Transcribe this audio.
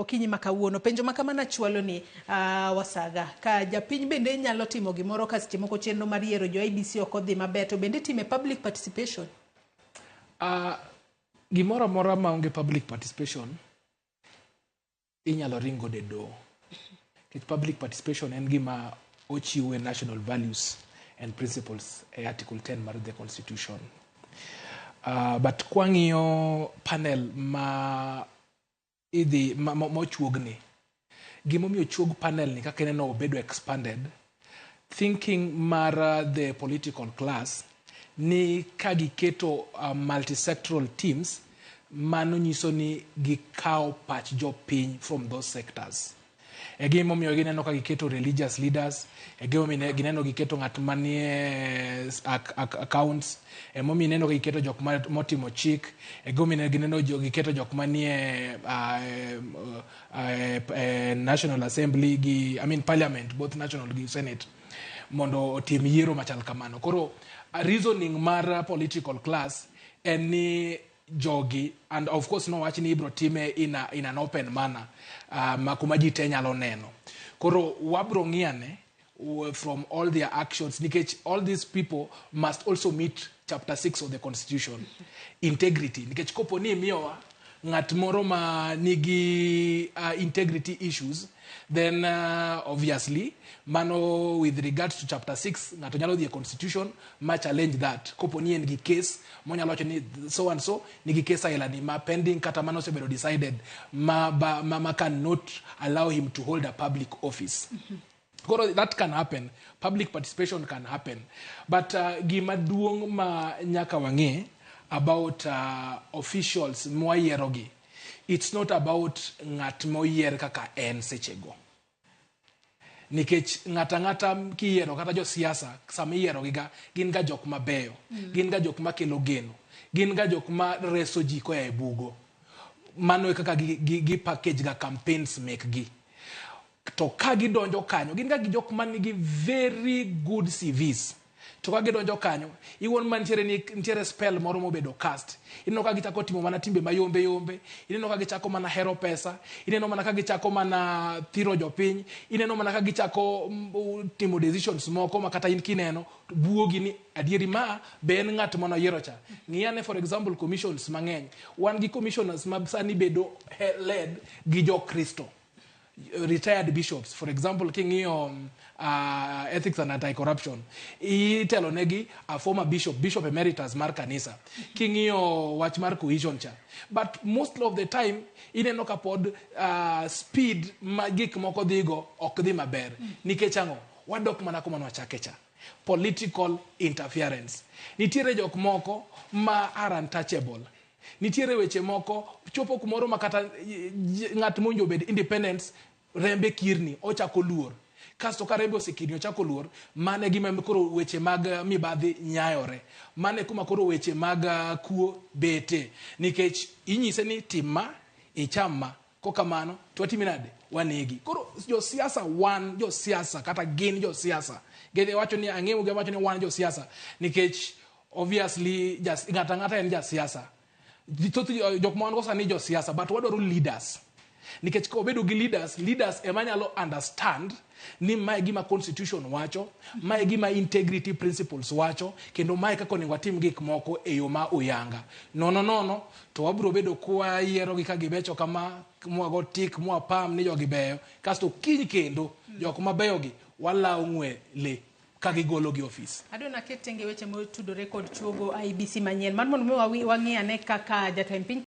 Okinyi ma kawuono penjo ma kamano achwalo ni Wasaga ka japiny bende nyalo timo gimoro ka seche moko chenro mar yiero jo IEBC ok odhi maber, to bende itime public participation? Gimoro amora maonge public participation inyalo ring godo e doho, nikech public participation en gima ochiwo e national values and principles e article 10 mar the constitution. But kwang'iyo panel ma idhi mochuogni, gimomiyo ochuog panel ni kaka ineno obedo expanded, thinking mar the political class ni ka giketo multisectoral teams, mano nyiso ni gikawo pach jopiny from those sectors. E gimomiyo gineno ka giketo religious leaders, e gimomiyo gineno giketo ng'at manie accounts, emomiyo ineno ka giketo jok motimo chik, e gimomiyo gineno giketo jok manie National Assembly gi, I mean, Parliament, both national gi Senate, mondo otim yiero machal kamano. Koro reasoning mar political class en ni jogi, and of course nowach ni ibro time in an open manner, ma kuma ji te nyalo neno. Koro wabro ng'iyane from all their actions, nikech all these people must also meet chapter 6 of the constitution, integrity, nikech kopo ni imiyowa ng'at moro ma nigi integrity issues, then obviously mano with regards to chapter 6, ng'ato nyalo dhi e constitution ma challenge that kopo ni en gi case monyalo wacho ni so and so nigi case aila ni ma pending kata mano osebedo decided ma cannot allow him to hold a public office. Koro that can happen, public participation can happen, but gima duong' ma nyaka wang'e about officials mwayierogi, it's not about ng'at moyier kaka en sechego, nikech ng'ata ng'ata kiyiero kata josiasa, sama iyierogi ga gin ga jok mabeyo. Gin ga jok makelo geno, gin ga jok ma reso ji koa e bugo. Mano e kaka gi package ga campaigns mekgi. To ka gidonjo kanyo, gin ga gi jok manigi very good CVs, to ka gidonjo kanyo iwuon ma nitiere ni nitiere spell moro mobedo cast. Ineno ka gichako timo mana timbe mayombe yombe, ineno ka gichako mana hero pesa, ineno mana ka gichako mana thiro jopiny, ineno mana ka gichako timo decisions moko ma kata in kineno buogi ni adieri ma be en ng'at manoyiero cha. Ng'iyane for example commissions mang'eny, wan gi commissioners ma sani bedo led gi jokristo, retired bishops. For example, king'iyo ethics and anti-corruption, itelo negi a former bishop, bishop emeritus mar kanisa. King'iyo wach mar cohesion cha, but most of the time ineno ka pod speed ma gik moko dhigo ok dhi maber. Nikech ang'o? Wadok mana kuma nwachake cha, political interference. Nitiere jok moko ma are untouchable. Nitiere weche moko chopo kumoro ma kata ng'at mowinjo obed independence, rembe kirni, ochako luor. Kasto ka rembe osekirni, ochako luor, mano e gima koro weche mag mibadhi nyayore. Mano e kuma koro weche mag kuo bete, nikech inyise ni tim ma, icham ma, kokamano to watimi nade? Wanegi. Koro josiasa, wan josiasa kata gin josiasa, wacho ni ang'eyo gi wacho ni wan josiasa, nikech obviously ng'ato ang'ata en jasiasa. Thoth jok ma wan go sani josiasa, but wadwaro leaders, nikech ka wabedo gi leaders, leaders ema nyalo understand ni mae gima constitution wacho, mae gima integrity principles wacho, kendo mae kaka onego watim gik moko e yo ma uyanga. Nono nono to wabiro bedo kwayierogi ka gibecho kama, mwago tik mwapam ni jogi beyo, kasto kiny kendo jok mabeyogi walawo ng'we le ka gigolo gi ofis. Adwa naket tenge weche motudore kod chuogo IEBC manyien mar mondo mi wang'i ane kaka jatend piny.